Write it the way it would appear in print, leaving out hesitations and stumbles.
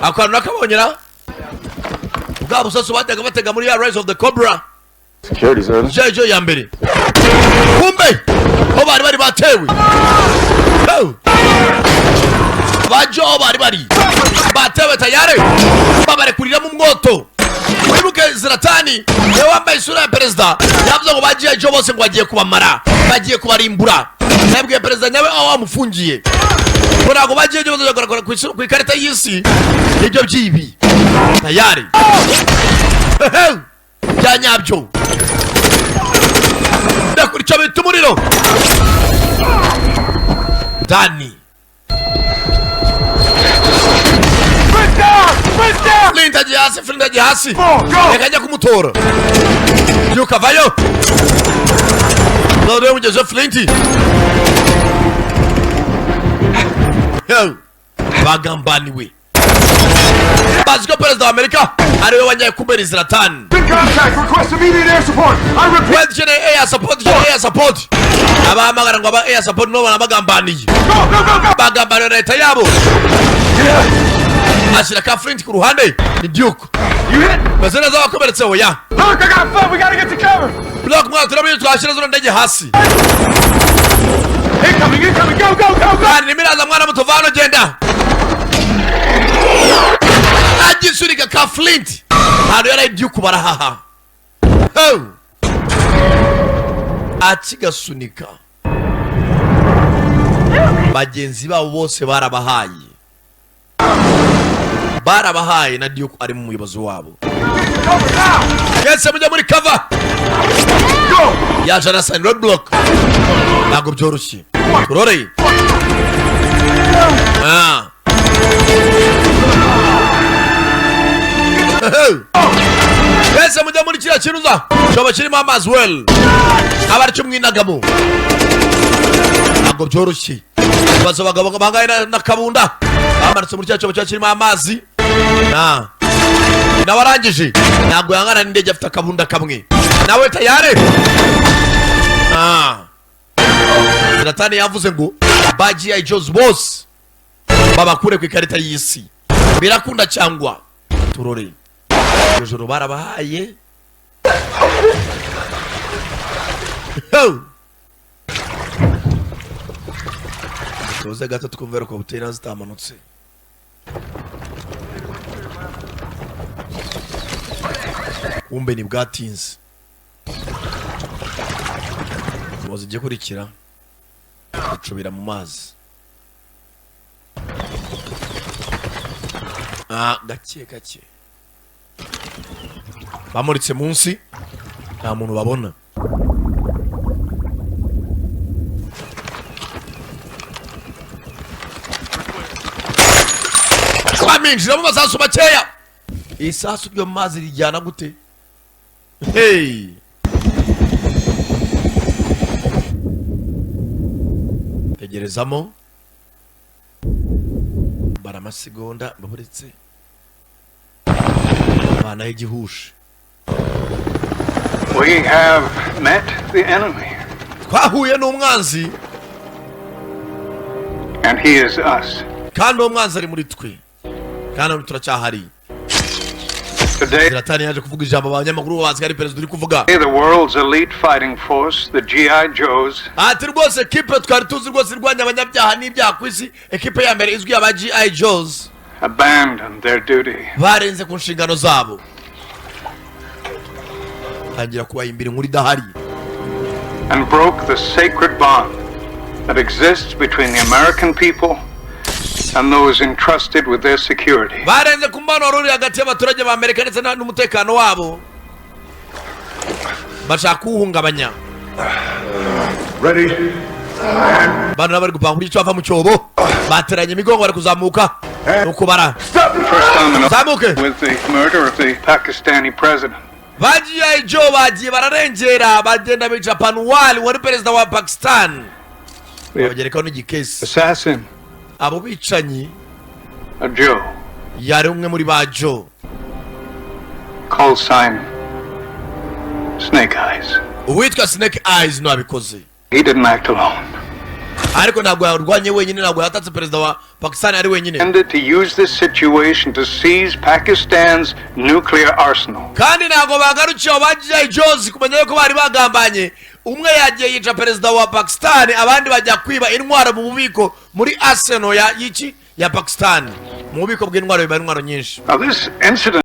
Akantu nakabonyera bwa busasu bajyaga batega muri ya Rise of the Cobra. Security's early. G.I. Joe ya mbere. Kumbe ho bari bari batewe. Oh. Ba Joe bari bari batewe tayari, babarekuriramo umwoto. Wibuke Ziratani niwe wambaye isura ya perezida, yavuze ngo ba G.I. Joe bose ngo bagiye kubamara, bagiye kubarimbura. Yabwiye perezida nyawe aho wamufungiye ngo ntabwo ba G.I. Joe bazajya kugaragara ku ikarita y'isi. Nibyo byibi tayari bya nyabyo. Ndakora icyo bita umuriro dani. Flint down! Flint down! Flint agiye hasi, Flint agiye hasi. Go! Reka ajya kumutora. Byuka, vayo none mugeze Flint. Yo, bagambaniwe, bazi ko perezida wa Amerika ariwe wanyaye kumera Zlatan. In contact! Request immediate air support! I repeat! We dukeneye air support, dukeneye air support. Abahamagara ngo aba air support nibo banabagambaniye. Go, go, go, go! Bagambaniwe na leta yabo. Ashyira ka Flint ku ruhande, ni Duke. You hit? Meze neza? Wakomeretse? Oya. Look, I got a foot! We gotta get to cover! Block mwana, turabona twashyira zino ndege hasi. Incoming, incoming! Go, go, go, go! Kandi nimiraza mwana muto, vano genda. Agisunika ka Flint ahantu yari Duke, barahaha. Oh. Akigasunika, bagenzi babo bose barabahaye, barabahaye, na Duke ari mu muyobozi wabo. Cover now! Mwese mujya muri cover. Go! Yaje arasana roadblock, ntabwo byoroshye turoreye. Ah. Mwese mujya muri kiriya kiruza cyobo kirimo amazi, well, aba aricyo mwinagamo. Ntabwo byoroshye. Ibibazo abagabo bangaye na kabunda bamanutse muri cya cyobo kiba kirimo amazi. Ah. Nawe arangije, ntabwo yangana n'indege, afite akabunda kamwe nawe tayari. Ah. Ziratani yavuze ngo ba G.I. Joes bose babakure ku ikarita y'isi. Birakunda cyangwa turore? Iryo joro barabahaye. Ho! Tuze gato twumve ko butera zitamanutse. Kumbe ni bwatinze. Muzi igikurikira, gucubira mu mazi. Ah, gake gake bamuritse munsi, nta muntu babona. Baminjiramo amasasu makeya. Isasu ryo mu mazi rijyana gute? Hey! Tegerezamo bara amasegonda baburetse abana y'igihushe. We have met the enemy, Twahuye n'umwanzi, and he is us. kandi uwo mwanzi ari muri twe, kandi turacyahari. Today, Ziratani yaje kuvuga ijambo, abanyamakuru bazi ko ari perezida uri kuvuga. the world's elite fighting force, the G.I. Joes, Ati rwose ekipe twari tuzi rwose irwanya abanyabyaha n'ibyaha ku isi, ekipe ya mbere izwi aba G.I. Joes, abandoned their duty. barenze ku nshingano zabo, tangira kubahimbira inkuru idahari and broke the sacred bond that exists between the American people and those entrusted with their security. Barenze ku mubano wari uri hagati y'abaturage ba Amerika ndetse n'umutekano wabo, bashaka kuwuhungabanya. Ready? Bano nabo bari gupanga uburyo icyo bava mu cyobo, bateranye imigongo, bari kuzamuka nuko bara First domino zamuke. with the murder of the Pakistani president. Ba G.I. Joe bagiye bararengera, bagenda bica Panuwali wari perezida wa Pakistan, babagerekaho n'igikesi. Assassin, Abo bicanyi, a Joe, yari umwe muri ba Joe, call sign Snake Eyes. uwitwa Snake Eyes niwe wabikoze. He didn't act alone. Ariko ntabwo yarwanye wenyine, ntabwo yatatse perezida wa Pakistan ari wenyine. Intended to use this situation to seize Pakistan's nuclear arsenal. Kandi ntabwo bagarukiye aho ba G.I. Joes kumenya yuko bari bagambanye. Umwe yagiye yica perezida wa Pakistan, abandi bajya kwiba intwaro mu bubiko muri arsenal ya y'iki ya Pakistan, mu bubiko bw'intwaro, biba intwaro nyinshi. Now, this incident